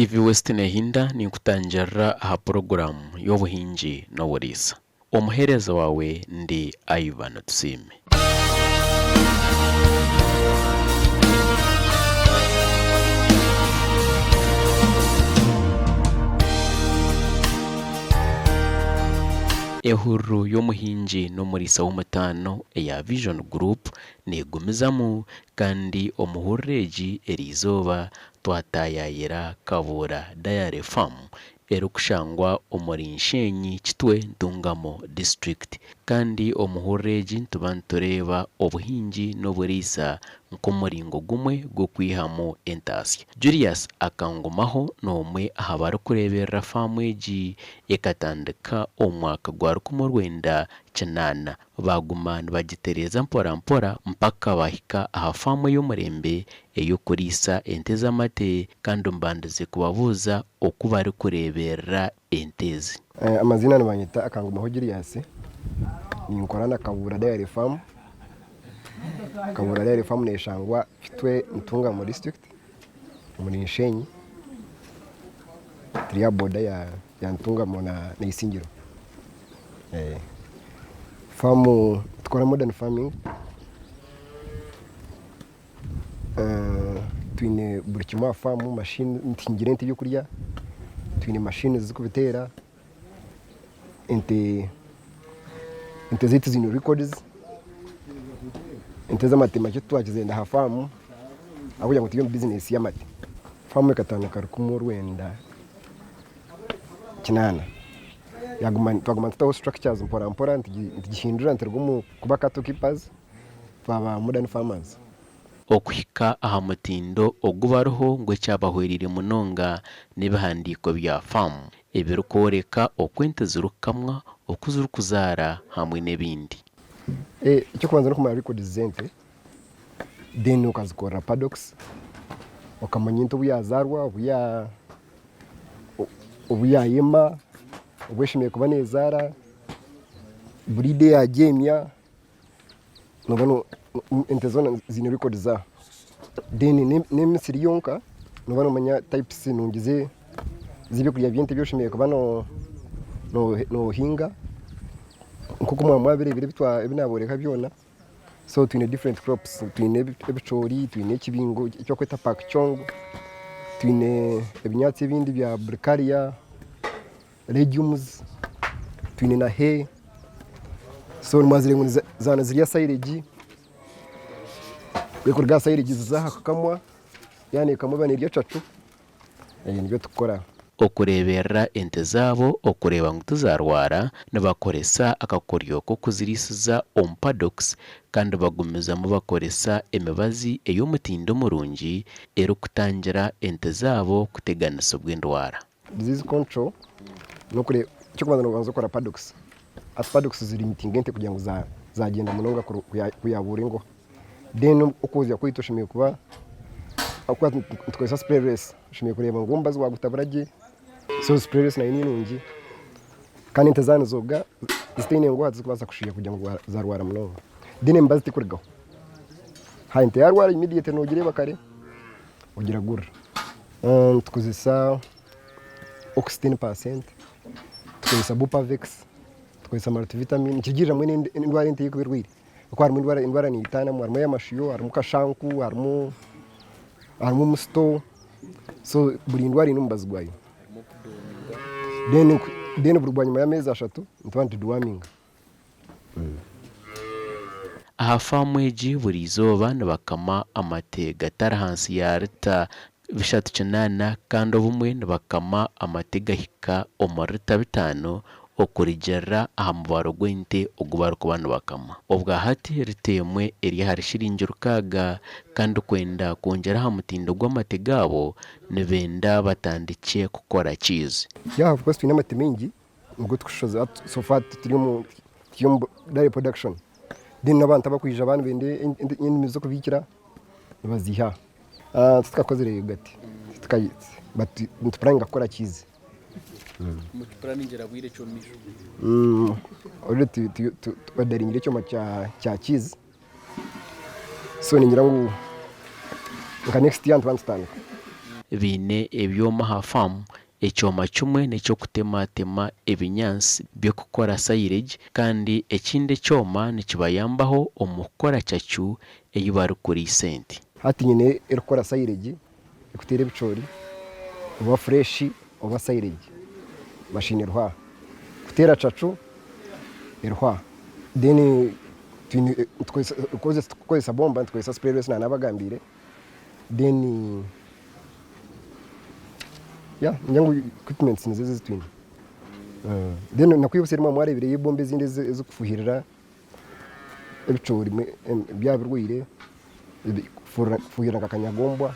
TV West nehinda ninkutangirira aha puroguraamu y'obuhingi n'oburiisa. Omuheereza waawe ndi Ivan Tusiime. Ehururu y'omuhingi n'omuriisa w'omutaano eya Vision Group negumizamu kandi omu hururu egi eriizooba twataayaayira Kabuura Diary Farm erikushangwa omuri Nshenyi Kitwe Ntungamo District kandi omu hururu egi nituba nitureeba obuhingi n'oburiisa nk'omuringo gumwe gw'okwihamu entaasya. Julius Akangumaho n'omwe aha barikureeberera faamu egi ekatandika omu mwaka gwa 1980. Baaguma nibagitereeza mpora mpora mpaka baahika aha faamu ey'omurembe ey'okuriisa ente z'amate kandi mbandize kubabuuza oku barikureeberera ente ezi. Amaziina nibanyeta Akangumaho Julius, ninkora na Kabuura Dairy Farm. Kabuura Dairy Farm neshangwa Kitwe Ntungamo district omuri Nshenyi, turi aha boda ya Ntungamo na Isingiro. Faamu nitukora modern farming, twine buri kimwe aha faamu, machine nituhingira ente ebyokurya, twine machine ezirikubiteera, ente ente zaitu ziine records, ente ez'amate makye titwakizenda aha faamu ahabw'okugira ngu turi omu bizinesi y'amate. Faamu ekatandika rukumu rwenda kinaana. Twaguma nitutaho structures mpora mpora nitugihindura nituruga omu kuba cattle keepers twaba modern farmers. Okuhika aha mutindo ogu bariho ngu ekyabahwereire munonga n'ebihandiiko bya faamu ebirikworeka oku ente zirikukamwa, oku zirikuzaara hamwe n'ebindi. Eky'okubanza n'okumanya records z'ente then okazikorera paddocks okamanya ente obu yazaarwa, obu yayema, obu eshemereire kuba nezaara, breed eyagyemya, nooba ente zoona ziine records zaazo. Then n'emisiri yonka nooba noomanya types nungi z'ebyokurya by'ente ebi oshemereire kuba noohinga nk'oku mwaba mwabireebire ebi naabooreka byona. So twine different crops, twine ebicoori, twine ekibingo eki barikweta pak chong, twine ebinyaatsi ebindi bya burikaria, legumes, twine na hay. So nimwazire ngu zaaba nizirya silage, kuruga aha silage ziza aha kukamwa, yaaba neekamwa eba nerya cacu. Ebyo nibyo turikukora. Okureeberera ente zaabo okureeba ngu tizaarwara, nibakoresa akakoryo k'okuziriisiza omu paddocks kandi bagumizamu bakoresa emibazi ey'omutindo murungi erikutangira ente zaabo kuteganisibwa endwara. Disease control n'okureeba, eky'okubanza noobanza okora paddocks, hati paddocks zirimitinga ente kugira ngu zaagyenda munonga kuyabuura engoha. Then okwozya kwaitu oshemereire kuba ahakuba nitukozesa spray race oshemereire kureeba ngu omubazi wagutabura gye so spray race nayo ninungi kandi ente zaaba nizooga zitaine nguha tizikubaasa kushuuya kugira ngu zarwara munonga then emibazi tekurugaho ha ente yarwara immediately nogireeba kare ogiragurira. Nitukozesa oxyten percent, tukozesa bupavex, tukozesa multivitamin nikirugirira mbwenu endwara ente ei erikuba erwaire. Ahakuba harimu endwara endwara neitaanamu harimu ey'amashuyo, harimu kashanku, harimu harimu omusito, so buri ndwara eine omubazi gwayo. Then then buri bwanyima y'ameezi ashatu nituba nitudiwaminga. Aha faamu egi buri izooba nibakama amate gatari ahansi ya rita 38 kandi obumwe nibakama amate gahika omu rita bitaano okurugiirira aha mubaro gw'ente ogu barikuba nibakama. Obwa hati rita emwe eri ahari shiringi rukaaga kandi kwenda kwongyera aha mutindo gw'amate gaabo nibenda batandikye kukora cheese. Yeah of course twine amate maingi nigo tukushoza so far turi omu dairy production then n'abantu abakwija baaba nibenda enimi z'okubiikira nibaziiha aha. Titukakozire yoghurt but nitupuraninga kukora cheese. Mukipuraningira bwire ki omu maisho? Already tuodaringire ekyoma kya cheese so ningira ngu nka next year nituba nitutandika. Baine ebyoma aha faamu, ekyoma kimwe n'eky'okutematema ebinyaatsi by'okukora silage kandi ekindi ekyoma nikibayambaho omu kukora cacu ei barikuriisa ente. Hati nyine erikukora silage erikuteera ebicoori oba fresh oba silage machine eriho aha. Kuteera cacu eriho aha. Then twine tukukozesa bomba nitukozesa spray rwesi nanabagambiire. Then yeah ningira ngu equipments nizo ezi twine. Then nakwibutsya erimwe mwarebireyo ebomba ezindi ezikufuhirira ebicoori byaba birwaire kufuhirira nka kanyagombwa.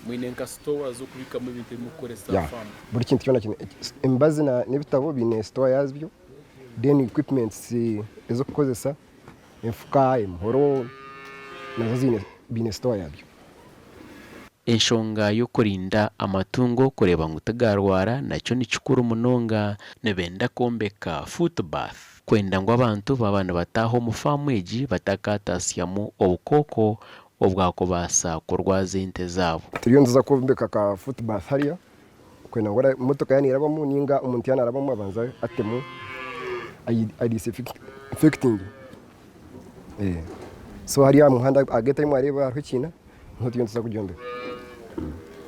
Mwine nka sitowa z'okubikamu ebintu ebi murikukoresa aha faamu? Buri kintu kyona kiine, emibazi n'ebitabo biine sitowa yaabyo, then equipments ez'okukozesa. Enfuka, emihoro nazo ziine biine sitowa yaabyo. Enshonga y'okurinda amatungo kureeba ngu tigaarwara nakyo ni kikuru munonga. Nibenda kwombeka foot bath kwenda ngu abantu baaba nibataaha omu faamu egi batakaataasyamu obukooko obwakubaasa kurwaza ente zaabo. Turiyo nituza kwombeka ka foot bath hariya kwenda ngu emotoka yaaba neerabamu nainga omuntu yaaba naarabamu abanze atemu ayidisinfekitinge. So hariya aha muhanda aha geeti ahu mwareeba hariho ekiina niho turiyo nituza kugyombeka.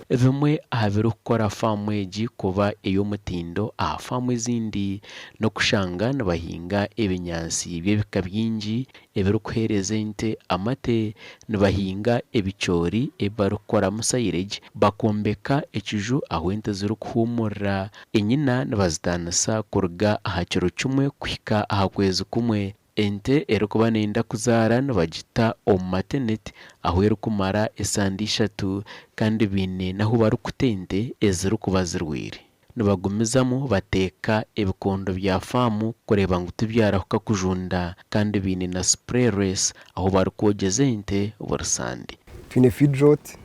Bimwe aha birikukora faamu egi kuba ey'omutindo aha faamu ezindi n'okushanga nibahinga ebinyaatsi by'ebika bingi ebirikuheereza ente amate, nibahinga ebicoori ebi barikukoramu silage, bakombeka ekiju ahu ente zirikuhuumurira, enyina nibazitaanisa kuruga aha kiro kimwe kuhika aha kwezi kumwe. Ente erikuba neeyenda kuzaara nibagita omu mateneti ahu erikumara esande ishatu kandi baine n'ahu barikuta ente ezirikuba zirwaire. Nibagumizamu bateeka ebikondo bya faamu kureeba ngu tibyarahuka kujunda kandi baine na spray race ahu barikwogyeza ente buri sande. Twine feedlot,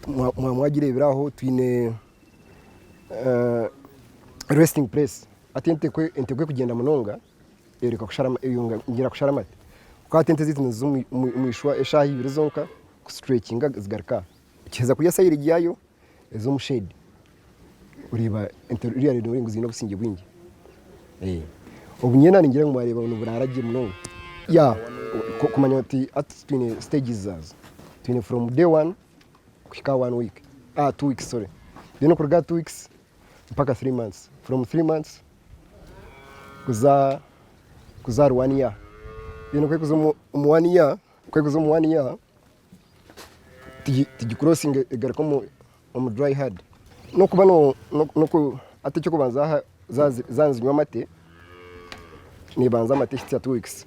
mwaba mwagireebire aho twine resting place hati ente ku erikugyenda munonga ereka eyongyera kushara amate ahabw'okuba hati ente zaitu niziza omu ishwa eshaaha ibiri zonka ku stretchinga zigaruka aha. Kiheza kurya silage yaayo eza omu shade oreeba ente ruriya noreeba ngu ziine obusingye bwingi. Obu nyowe ningira ngu mwareeba niburaara gye munonga. Yeah kumanya oti hati twine stages zaazo, twine from day one kuhika aha one week, aha 2 weeks sorry, then okuruga aha 2 weeks mpaka 3 months, from 3 months kuza kuza ahari one year, then ku erikuza omu one year, ku erikuza omu one year tugicrossinga egaruka omu dry herd. N'okuba hati eky'okubanza aha zaaba nizinywa amate, neebanza amate ehitsya 2 weeks,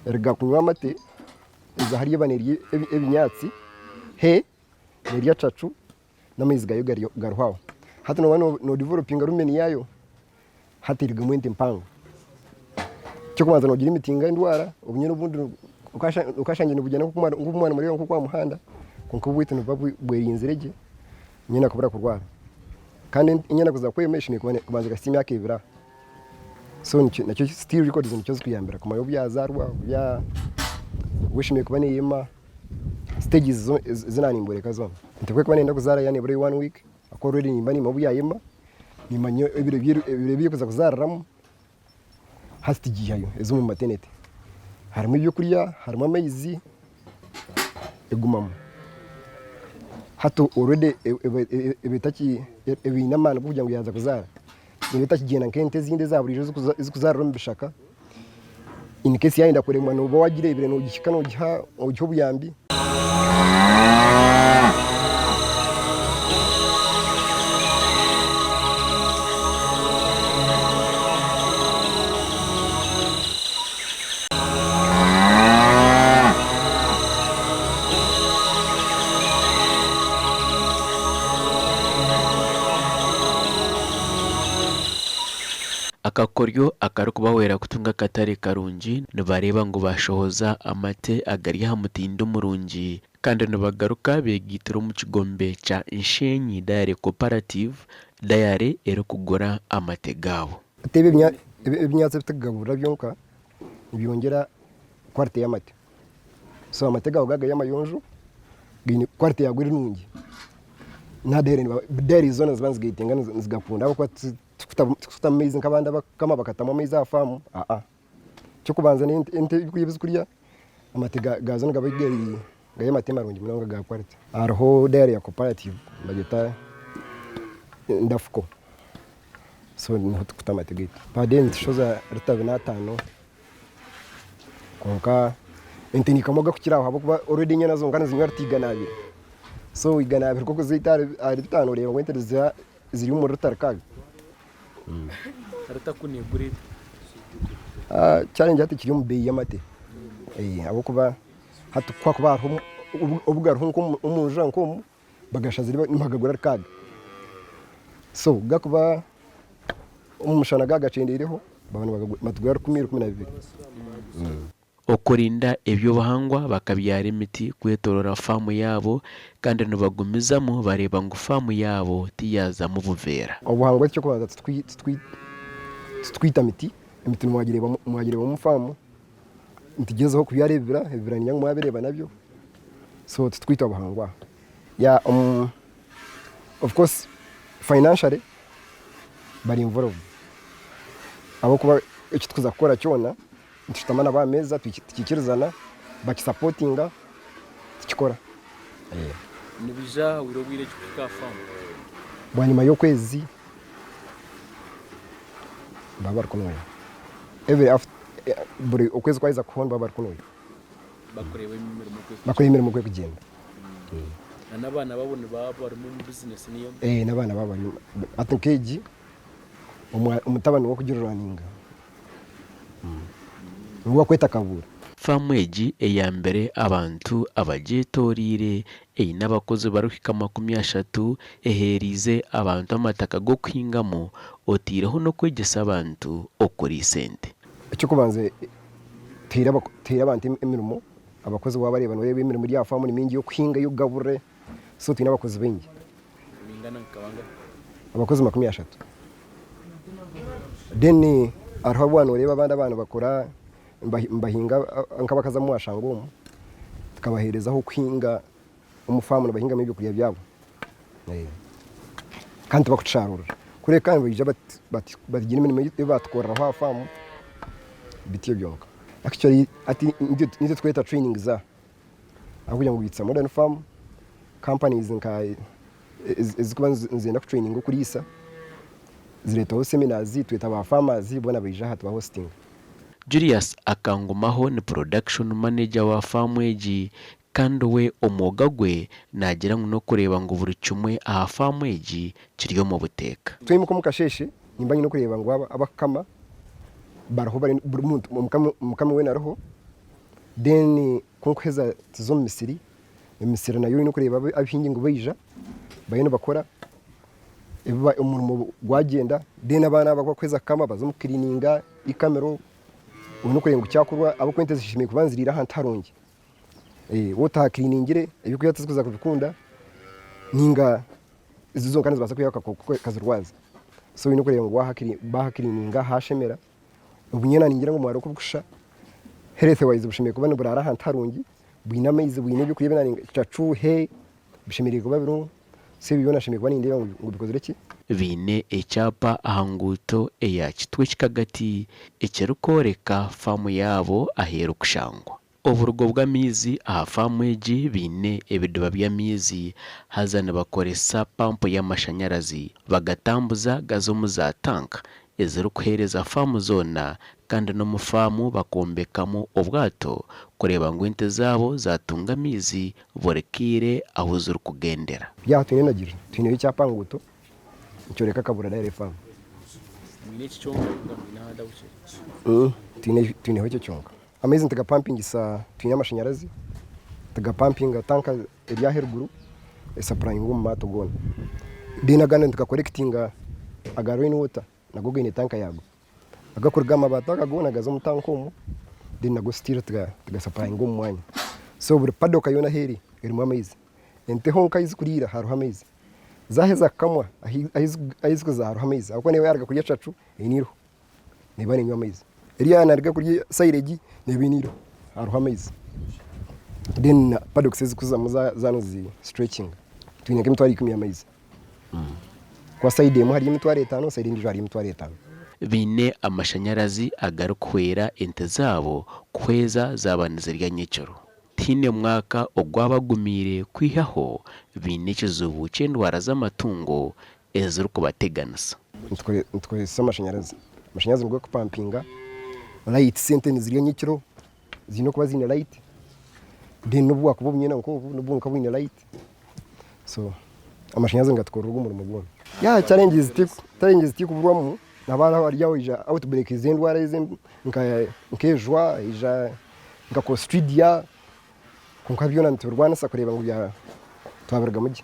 eruga kunywa amate eza hariya eba nerya ebinyaatsi, hay nerya cacu n'amaizi gaayo gariho aho. Hati nooba nodevelopinga rumen yaayo, hati erugamu ente mpango. Eky'okubanza noogira emitinga endwara, obumwe n'obundi okashanga nibugyenda nk'oku mwanamureeba nk'oku aha muhanda, kwonka obwaitu nibuba bwerinzire gye, enyana kubura kurwara. Kandi enyana kuza kwema eshemereire kubanza ekahitsya emyaka ebiri aho. So nakyo still records nikyo zikuyambira kumanya obu yazaarwa, obu eshemereire kuba neyema, stages ezi naanimboreka zoona. Ente ku erikuba neyenda kuzaara yaaba nebura one week, ahakuba already nimba nimanya obu yayema, nimanya ebiro ebi erikuza kuzaariramu, hati tugiihayo eza omu maternity. Harimu ebyokurya, harimu amaizi, egumamu. Hati already eba eine amaani g'okugira ngu yaaza kuzaara. Neeba etakigyenda nk'ente ezindi eza buriijo ezikuzaarira omu bishaka. In case yaayenda kuremwa nooba waagireebire noogihika noogiha obuyambi. Akakoryo akarikubahwera kutunga akatare karungi nibareeba ngu baashohoza amate agari aha mutindo murungi kandi nibagaruka beegaitira omu kigombe kya Nshenyi Dairy Cooperative Dairy erikugura amate gaabo. Hati ebi ebinyaatsi ebi turikugaburira byonka nibyongyera quality y'amate. So amate gaawe gaaba gari amayonjo. Gaine quality yaago eri nungi. Na dairy niba dairy zoona niziba nizigetinga nizigakunda ahabw'okuba tikutamu maizi nk'abandi abakukama bakatamu amaizi aha faamu aa. Eky'okubanza n'ente ente ebyokurya ebi zirikurya amate gaazo nigaba gari gari amate marungi munonga ga quality. Hariho dairy ya cooperative nibagyeta Ndafuko so niho turikuta amate gaitu. Per day nitushoza lita bina ataano kwonka ente niikamwa agakukira aho ahabw'okuba already enyana zonka nizinywa lita 200 so 200 ku orikuziita ahari bitaano oreeba ngu ente niziba ziri omuri lita rukaaga. Lita ku neegura eta? Challenge hati ekiri omu beeyi y'amate ahabw'okuba hati ku hakuba hariho obu gariho nk'omu njura nk'omu bagashazire nibagagura rukaaga so gakuba omu mushana gagakyendeireho baba nibatugurira rukumi, 12. Okurinda eby'obuhangwa bakabyara emiti kwetorora faamu yaabo kandi nibagumizamu bareeba ngu faamu yaabo tiyaazamu buveera. Obuhangwa eky'okubanza titwita miti, emiti mwagireeba omu faamu, nitugyezaho kubyara ebibira, ebibira niinywa ngu mwabireeba nabyo, so titwita buhangwa. Yeah of course financially bari involved ahabw'okuba eki turikuza kukora kyona nitushutama nabo aha meeza tukiikirizana, bakisapotinga tukikora. Nibaija hahwire obwire ki kuhika aha faamu? Bwanyima y'okwezi nibaba bari kunuya. Every after buri okwezi kwaheza kuhwaho nibaba bari kunuya. Bakureeba emirimo oku erikugyenda. Bakureeba emirimo oku erikugyenda. Na n'abaana baabo nibaba barimu omu bizinesi niyo emwe? Ee n'abaana baabo barimu. Hati nk'egi omutabani niwe orikugiruraninga. Niwe wakweta Kabuura. Faamu egi eyambire abantu abagyetoreire eine abakozi barikuhika 30, eheereize abantu amataka g'okuhingamu oteireho n'okwegyesa abantu okuriisa ente. Eky'okubanza tuhaire abantu emirimo, abakozi wabareeba noreeba emirimo eri aha faamu ni mingi ey'okuhinga, ey'okugaburira, so twine abakozi baingi. Nibingana nka bangahi? Abakozi 30. Then hariho abu noreeba abandi abaana nibakora nibahinga nk'abakazi abu mwashanga omu, tukabaheereza ah'okuhinga omu faamu nibahingamu ebyokurya byabo kandi tibakutusharuurira kureka nibaija bagira emirimo ei baatukoreraho aha faamu bityo byonka. Actually hati nitwe tukweta trainings ahabw'okugira ngu it's a modern farm, companies nka ezirikuba nizenda kutureyininga okuriisa zireetaho seminars tweta ba farmers boona baija aha tubahositinga. Julius Akangumaho ni Production Manager wa faamu egi kandi we omwoga gwe naagira ngu n'okureeba ngu buri kimwe aha faamu egi kiri omu buteeka. Twimuka omu kasheeshe nimba nyine okureeba ngu abakukama bariho buri muntu omukami weena ariho then ku nkuheza tuza omu misiri, emisiri nayo oyine okureeba abahingi ngu baija bariyo nibakora omurimo gwagyenda then abaana aba abakuheza kukama baza omu kukiriininga eikamiro oyine okureeba ngu kyakorwa ahabw'okuba ente zishemereire kuba niziriira ahantu harungi. Waaba otahakiriiningire ebyokurya tizikuza kubikunda ninga izo zonka nizibaasa kwihaho akakooko kazirwaza. So oyine okureeba ngu waahakiriininga haashemera. Obu nyowe naningira ngu omwaro oku burikusha health wise bushemereire kuba niburaara ahantu harungi, bwine amaizi, bwine ebyokurya byona cacu, hay, bishemereire kuba birimu. So ebyo byona nshemereire kuba nindeeba ngu bikozire ki? Baine ekyapa aha nguuto eya Kitwe Kikagati ekirikworeka faamu yaabo ahu erikushangwa. Oburugo bw'amaizi aha faamu egi baine ebidiba by'amaizi haza nibakoresa pampu y'amashanyarazi bagatambuza gaza omu za tanka ezirikuheereza faamu zoona kandi n'omu faamu bakombekamu obwato kureeba ngu ente zaabo zaatunga amaizi buri kaire ahu zirikugendera. Byaha twine endagiriro, twineyo ekyapa aha nguuto nikyoreka Kabura Dairy Farm. Mwine eki kyonka ninga mwine ahandi ahu kiri? Twineho ekyo kyonka. Amaizi nitugapampingisa twine amashanyarazi, tugapampinga tanka eri ahaiguru esapurayinga omu maato goona. Then agandi nitugakorekitinga aga rain water nago gaine tanka yaago. Agakuruga aha mabaati aga goona gaza omu tanka omwo then nago still tugasapurayinga omu mwanya. So buri padoka yoona ahu eri erimu amaizi. Ente honka ahu zikuriira hariho amaizi. Zaaheza kukamwa ahu zikuza hariho amaizi ahabw'okuba neeba yaaruga kurya cacu eine eiriho. Neeba nenywa amaizi. Eriya naruga kurya sayiregi neeba eine eiriho hariho amaizi. Then na paddocks ezikuzamu zaaba nizi stretchinga twine nk'emitwaro ikumi y'amaizi. Kuba sayidi emwe hariyo emitwaro etaano, sayidi endiijo hariyo emitwaro etaano. Baine amashanyarazi agarikuhwera ente zaabo kuhweza zaaba nizirya nyekiro. Tihaine mwaka ogwabagumiire kwihaho baine ekizibu ky'endwara z'amatungo ezirikubateganisa. Nitukozesa amashanyarazi. Amashanyarazi nigo garikupampinga lights ente nizirya nyekiro ziine okuba ziine light then n'obu bwakuba obunyena nk'obu nabwo bukaba bwine light so amashanyarazi nigatukorera ogwo omurimo gwona. Yeah challenges challenges tikuburwamu haba hariho ahari haija out break z'endwara ezi nka nk'ejwa haija nka clostridia kwonka byona nitubirwanisa kureeba ngu twabirugamu gye.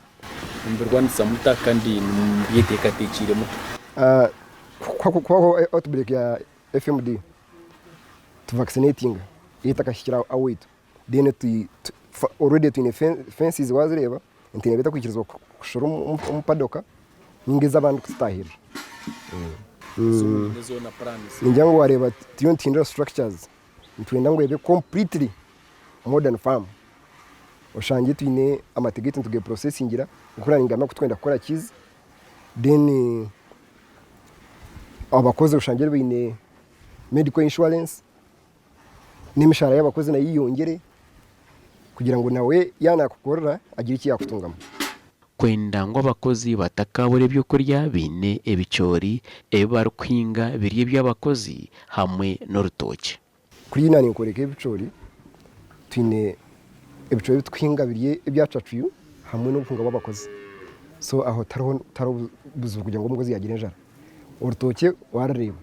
Nimubirwanisa muta kandi mubyeteekateekiire muta? Kuhaho out break ya FMD tuvaccinatinga etakahikire awaitu then already twine fences wazireeba ente neeba etakwikirizibwa kushura omu padoka ninga ez'abandi kututahirira. Ningira ngu wareeba turiyo nituhindura structures nitwenda ngu ebe completely modern farm oshangye twine amate gaitu nitugeprocessingira nkoku nangamba ku turikwenda kukora cheese then abakozi oshangye baine medical insurance n'emishahara y'abakozi nayo eyeyongyere kugira ngu nawe yaaba naakukorera agire eki yaakutungamu. Kwenda ngu abakozi batakaabura eby'okurya baine ebicoori ebi barikuhinga biri eby'abakozi hamwe n'orutookye. Kuri naanye nkworeka ebicoori, twine ebicoori ebi turikuhinga biri ebya cacuyu hamwe n'obuhunga bw'abakozi. So aho tihariho tihariho buzibu kugira ngu omukozi yaagira enjara. Orutookye waarureeba,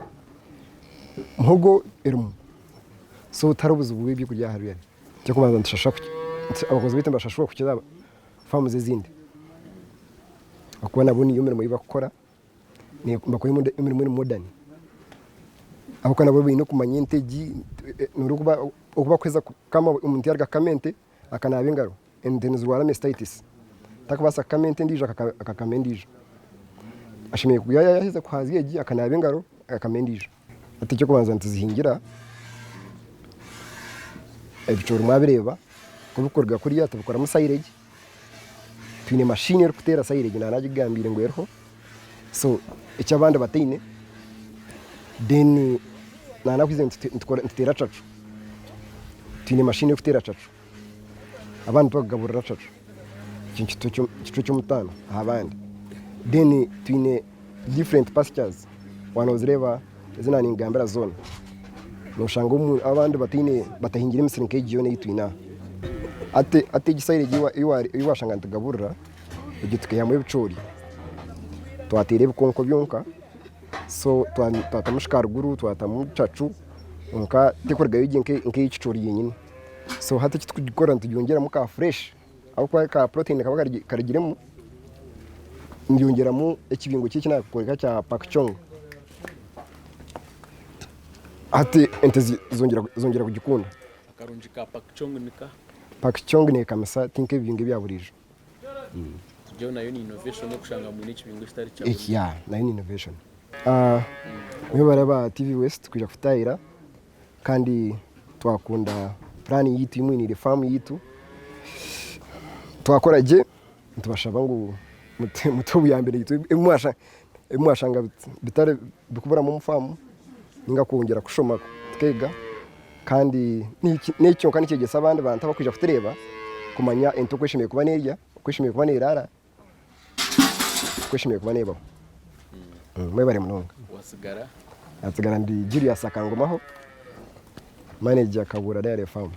muhogo erimu, so tihariho buzibu bw'ebyokurya hariya. Eky'okubanza nitushashura abakozi baitu nibashashurwa kukira faamu ezindi ahakuba nabo niyo mirimo ei barikukora. Nibakora emirimo eri modern ahabw'okuba nabo baine kumanya ente egi obu bakuheza kukama omuntu yaruga kukama ente akanaaba engaro, ente nizirwara mastitis tarikubaasa kukama ente endiijo akakama endiijo, ashemereire kuba yaaheza kuhaazya egi akanaaba engaro akakama endiijo. Hati eky'okubanza nituzihingira ebicoori mwabireeba ku birikuruga kuriya tubikoramu silage. Twine mashini erikuteera silage naba nagikugambiire ngu eriho so eki abandi bataine then naba nakugizire ngu nituteera cacu, twine mashini erikuteera cacu abandi tibakugabura cacu ekyo nikicwe ky'omutaano aha bandi. Then twine different pastures waaba nozireeba ezi naaba ningambira zoona noshanga abandi bataine batahingire emisiri nk'egi yoona ei twine aha. Hati hati egi silage ei washanga nitugaburira egyo tukaihamu ebicoori twateera ebikonko byonka so twatamu shukaaruguru twatamu cacu kwonka terikurugayo gye nk'eyekicoori yenyine. So hati eki turikukora nitugyongyeramu ka fresh ahabw'okuba ka protein kaba karugiremu ndyongyeramu ekibingo ky'eki naakworeka kya pakchong. Hati ente zongyera kugikunda. Akarungi ka pakchong nika? Pakchong neekamisa ti nk'ebibingo ebya buriijo. Egyo nayo ni innovation okushanga mwine ekibingo ekitari kya buriijo. Yeah, nayo ni innovation. Mwebare aba TV West kwija kututaahira kandi twakunda puraani yaitu ei mwiniire faamu yaitu. Twakora gye nitubashaba ngu mutuhe obuyambi naitwe ebi mwashanga bitari birikuburamu omu faamu ninga kwongyera kushoma tukeega kandi n'eki kyonka nikyegyesa abandi bantu abarikwija kutureeba kumanya ente oku eshemereire kuba nerya, oku eshemereire kuba neraara, oku eshemereire kuba neebaho. Mwebare munonga. Watsigara? Natsigara ndi Julius Akangumaho, manager Kabuura Dairy Farm.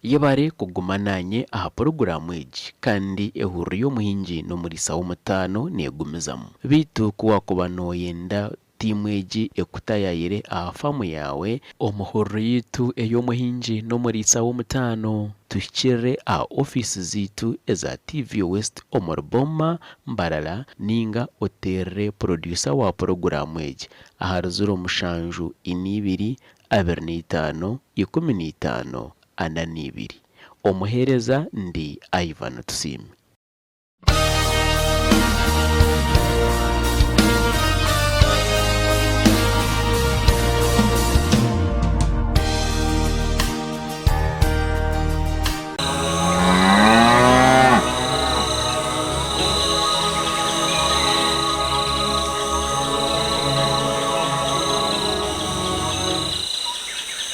Yebare kuguma naanye aha puroguraamu egi kandi ehururu y'omuhingi n'omuriisa w'omutaano neegumizamu. Beitu ku waakuba nooyenda tiimu egi ekutayaayire aha faamu yaawe, omu hururu yaitu ey'omuhingi n'omuriisa w'omutaano, tuhikirire aha ofiisi zaitu eza TV West omuri Boma, Mbarara nainga oteerere purodyusa wa puroguraamu egi ahari ziro mushanju ina ibiri 25, 15, 42. Omuheereza ndi Ivan Tusiime.